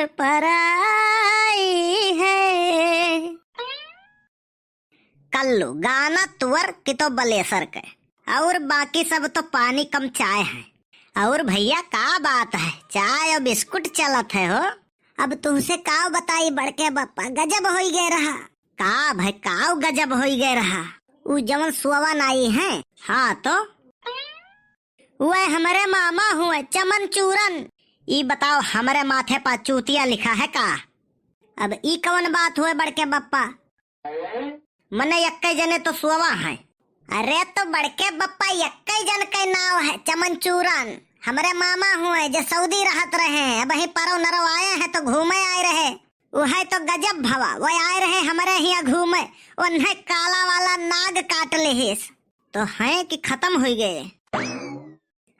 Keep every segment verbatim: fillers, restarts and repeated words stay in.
पराई है। कल्लू, गाना तुअर कि तो बलेसर के, और बाकी सब तो पानी कम चाय है। और भैया, का बात है, चाय और बिस्कुट चलत है हो। अब तुहसे काव बताई बड़के बप्पा, गजब होई गए रहा। का भाई, काव गजब होई गए रहा? उ जवन सुअवा नाई है, हाँ तो वह हमरे मामा हुए चमन चूरन। ई बताओ, हमरे माथे पा चूतिया लिखा है का? अब ई कवन बात हुए बड़के बप्पा? मने यक्के जने तो सुअवा है। अरे तो बड़के बप्पा, यक्के जन के नाव है चमन चूरन। हमरे मामा हुए जे सऊदी रहत रहे, अबहीं परव नरव आए हैं तो घूमे आए रहे। उहे तो गजब भवा, वो आए रहे हमरे हियाँ घूमे, उन्हें काला वाला नाग काट लेहिस। तो हैं कि खतम हुई गए?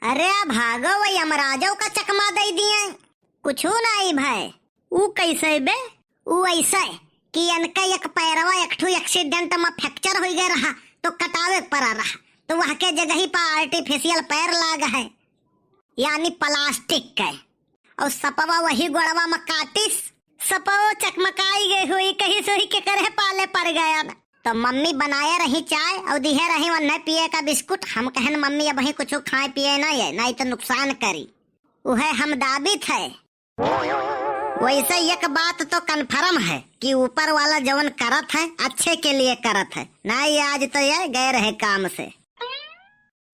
अरे भागो, वो यमराजो का चकमा दे दिए। कुछू नाई भय। ऊ कैसे बे? ऊ ऐसे कि इनका एक पैरवा एक ठो accident में fracture होई गए रहा, तो कटावे के पड़ा रहा, तो वह के जगह ही पर artificial पैर लाग है, यानी plastic के। और सपवा वही गोड़वा में काटिस, सपवो चकमकाई गए हुई, कहीं सोई के करे पाले पड़ गया न। तो मम्मी बनाए रही चाय और दिहे रही वन्ने पिए का बिस्कुट। हम कहन, "मम्मी, अबहीं कुछ खाए पिए ना ये, नहीं तो नुकसान करी।" उहे हम दाबित है। वैसे एक बात तो confirm है कि ऊपर वाला जवन करत है, अच्छे के लिए करत है, नहीं आज तो ये गए रहे काम से।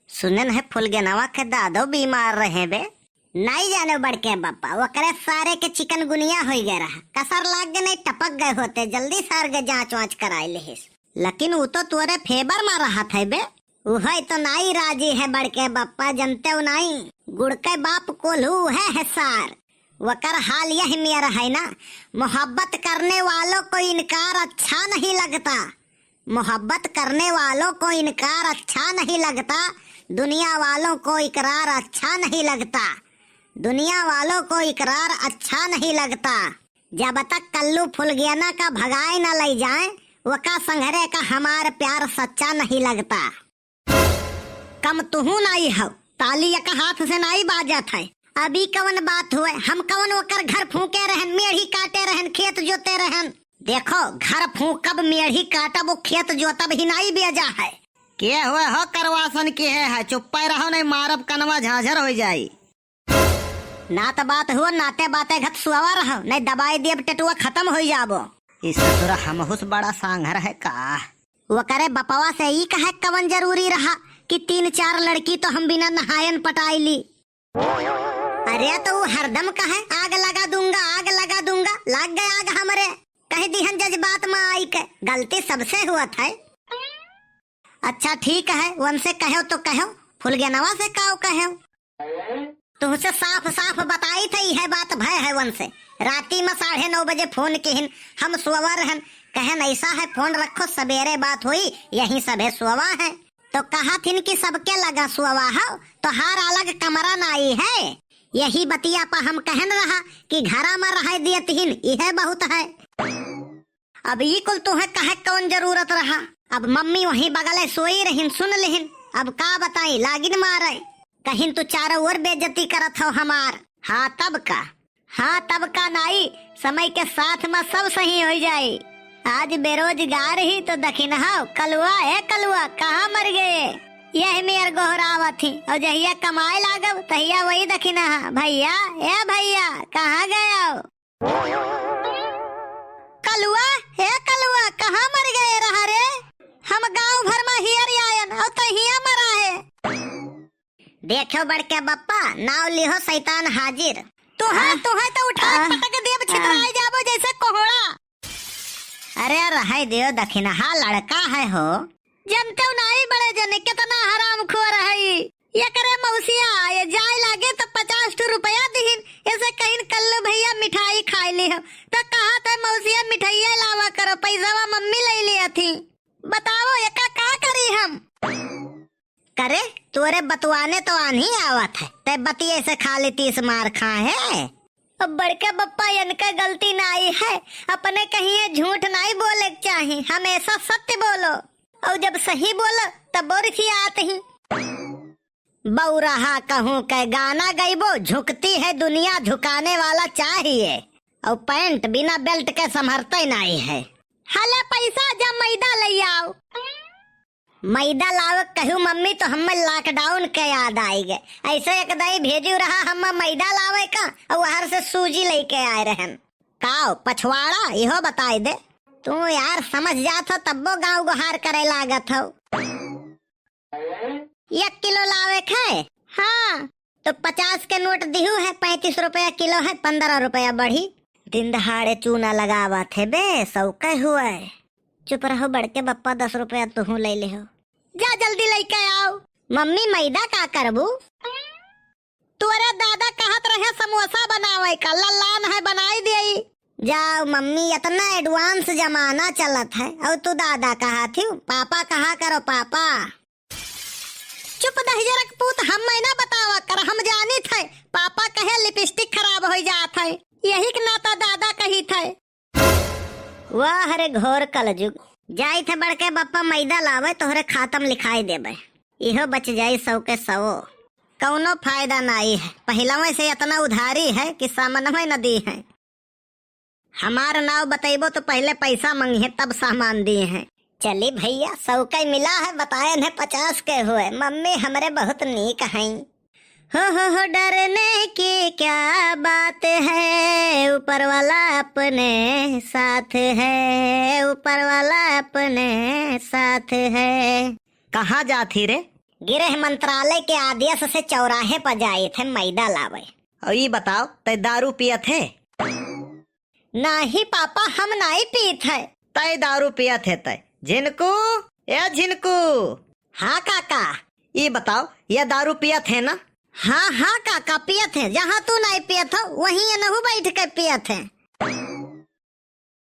सुनेन है फुलगेनवा के दादो बीमार रहे बे। नाई जाने बड़के बप्पा, ओकरे सारे के चिकनगुनिया होई गए रहा, कसर लाग गए, नहीं टपक गए होते, जल्दी सार के जांच वांच कराई लेहिस। लेकिन उ तो तोरे favour में रहत है बे। उहे तो नाई राजी है बड़के बप्पा, जनते हो नाई, गुड़ के बाप कोल्हू है, है सार। वकर हाल यह मेर है ना, मोहब्बत करने वालों को इनकार अच्छा नहीं लगता, मोहब्बत करने वालों को इनकार अच्छा नहीं लगता, दुनिया वालों को इकरार अच्छा नहीं लगता, दुनिया वालों को इकरार अच्छा नहीं लगता। जब तक कल्लू फुलगेना का भगाए न लई जाए, वका संघरे का हमार प्यार सच्चा नहीं लगता। कम तुहू नाई हौ, ताली एक हाथ से नाई बाजत है। अभी कवन बात हुए, हम कवन ओकर घर फूके रहन, मेढ़ी काटे रहन, खेत जोते रहन। देखो, घर फूकब, मेढ़ी काटब, वो खेत जोतब ही नाई बेजा है। के हुए हो करवासन के है, है? चुप्पे रहो, नहीं मारब कनवा झांझर हो जाई। नात बात हुआ, नाते बाते घत सुअवा रहो, नहीं दबाई देब टेटुआ खतम हो जाबो। ई ससुरा हमहुस बड़ा सांघर है का? वकरे बपवा से ई कहे कवन जरूरी रहा कि तीन चार लड़की तो हम बिना नहायन पटाई ली। अरे तो उ हरदम कहे, "आग लगा दूंगा, आग लगा दूंगा", लाग गए आग हमरे। कह दिहन जज्बात में आई के, गलती सबसे हुआ था। अच्छा ठीक है, उनसे कहो तो कहो, फुलगेनवा से काव कहो? तुहसे साफ साफ बताई थे, यह बात भय है उनसे। राती में साढ़े नौ बजे फोन किहिन, हम सोवर हन, कहन ऐसा है फोन रखो, सबेरे बात हुई, यहीं सभे सोवा है। तो कहा थिन कि सबके लगा सोवा हो, तोहार अलग कमरा नाई है। यही बतिया पर हम कहन रहा कि घरा में रह दिए तिहिन, यह बहुत है। अब ई कुल तोहे कहे कौन जरूरत रहा? अब मम्मी वहीं बगले सोई रहिन, सुन लिहिन। अब का बताई, लागिन मारे। कहिन तू चारों ओर बेइज्जती करत हो हमार। हाँ तब का, हाँ तब का नाई, समय के साथ में सब सही हो जाई। आज बेरोजगार ही तो दखिनहा, कलुआ, ए कलुआ, कहाँ मर गए? यह मेर गोहरावत ही, और जहिया कमाए लागब, तहिया वही दखिनहा, भैया, ए भैया, कहाँ गए हो? कलुआ, हे कलुआ, कहाँ मर गए रहा रे? हम गांव भर में हियर आयन, और तो हिया मरा है। देखो बड़के बप्पा, नाव लिहो शैतान हाजिर। तुहे, आह, तुहे तो उठा आह, पटक देब, छितराई जाबो जैसे कोहड़ा। अरे रहे दियो दखिनहा, लड़का है हो। जनते नाई बड़े जने कितना हरामखोर है ई। एकरे मौसिया ये जाए लागे तो पचास ठो रुपया दिहिन, ऐसे कहिन कल्लू भैया मिठाई खाए ली हो, तो कहा थे मौसिया मिठाइया लावा करो, पैसावा मम्मी ले लिया थी। बताओ एका का करी हम? करे तोरे बतवाने तो आन्ही आवत है, ते बतिये से खाली तीस मार खाए है। अब बड़के बप्पा इनका गलती नाई है, अपने कहिए झूठ नाई बोले के चाही, हमेशा सत्य बोलो। और जब सही बोलो, तब बोर खियात ही। बौरहा कहूँ के गाना गइबो, झुकती है दुनिया, झुकाने वाला चाहिए। और पैंट बिना बेल्ट के संभरते नाई है। हले पैसा, जा मैदा ले आओ। मैदा लावे कहू मम्मी तो हमें लॉकडाउन के याद आई गए। ऐसे एक दाई भेजू रहा हम मैदा लावे का, और वहर से सूजी लेके आए रहन। काव पछवाड़ा, इहो बताई दे। तू यार समझ जात हो, तब्बो गाँव गुहार करे लागत हो। एक किलो लावे के है? हाँ। तो पचास के नोट दिहू है, पैंतीस रुपया किलो है, पन्द्रह रुपया बढ़ी। दिन दहाड़े चूना लगावत है बे, सौके हुए। चुप रहो बड़के बप्पा, दस रुपया तुहू ले ले हो। जा जल्दी लेके आओ। मम्मी, मैदा का करबू? तोरे दादा कहत रहे समोसा बनावे का, लल्लान है बनाई देई। जाओ मम्मी, इतना एडवांस जमाना चलत है, और तू दादा कहा थी, पापा कहा करो, पापा। चुप दहिजरक पूत, हम मैं ना बतावा कर, हम जानित है, पापा कहे लिपस्टिक खराब हो जात है, यही के नाता दादा कही थे। वाह रे घोर कलजुग, जाई थे बड़के बप्पा मैदा लावे, तोहरे खातम लिखाई देबे, इहो बच जाई सौ के सौ। कौनो फायदा नाई है, पहिलवे से इतना उधारी है कि सामानवे न दी है। हमार नाव बतैबो तो पहले पैसा मंगिहे तब सामान दिए हैं। चली भैया, सौ के मिला है, बताए ने पचास के हुए। मम्मी हमरे बहुत नीक हैं। हो, हो, हो, डरने की क्या बात है, ऊपर वाला अपने साथ है, ऊपर वाला अपने साथ है। कहाँ जात ही रे? गृह मंत्रालय के आदेश से चौराहे पर जाए थे मैदा लावे। और ई बताओ, तै दारू पियत है? नाही पापा, हम नाही पीत है। तै दारू पियत है तै? झिनकू, ए झिनकू। हाँ काका। ई बताओ, ये दारू पियत है ना? हाँ, हाँ काका, पियत है। जहाँ तू नाही पियत हो, वहीं ये नहू बैठ के पियत है।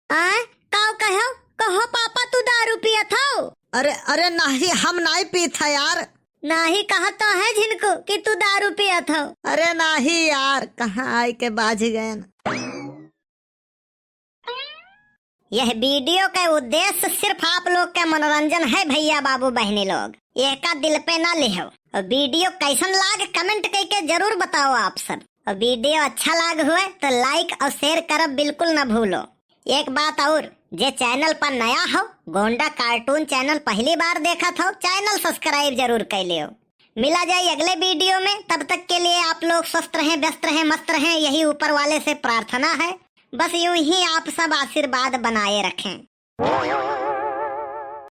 आय, काव कहो? कहो पापा, तू दारू पियत हो? अरे, अरे नाही, हम नाही पीत है यार। नाही कहत तो है झिनकू कि तू दारू पियत हो। अरे नाही यार, कहाँ आए के बाझ गए ना। यह वीडियो का उद्देश्य सिर्फ आप लोग का मनोरंजन है भैया, बाबू, बहनी लोग, एका दिल पे ना लिहो। और वीडियो कैसन लाग, कमेंट करके जरूर बताओ आप सब। और वीडियो अच्छा लाग हुए तो लाइक और शेयर करब बिल्कुल ना भूलो। एक बात और, जे चैनल पर नया हो, गोंडा कार्टून चैनल पहली बार देखत हो, चैनल सब्सक्राइब जरूर कर लियो। मिला जाए अगले वीडियो में, तब तक के लिए आप लोग स्वस्थ रहें, व्यस्त रहें, मस्त रहें, यही ऊपर वाले से प्रार्थना है। बस यूं ही आप सब आशीर्वाद बनाए रखें।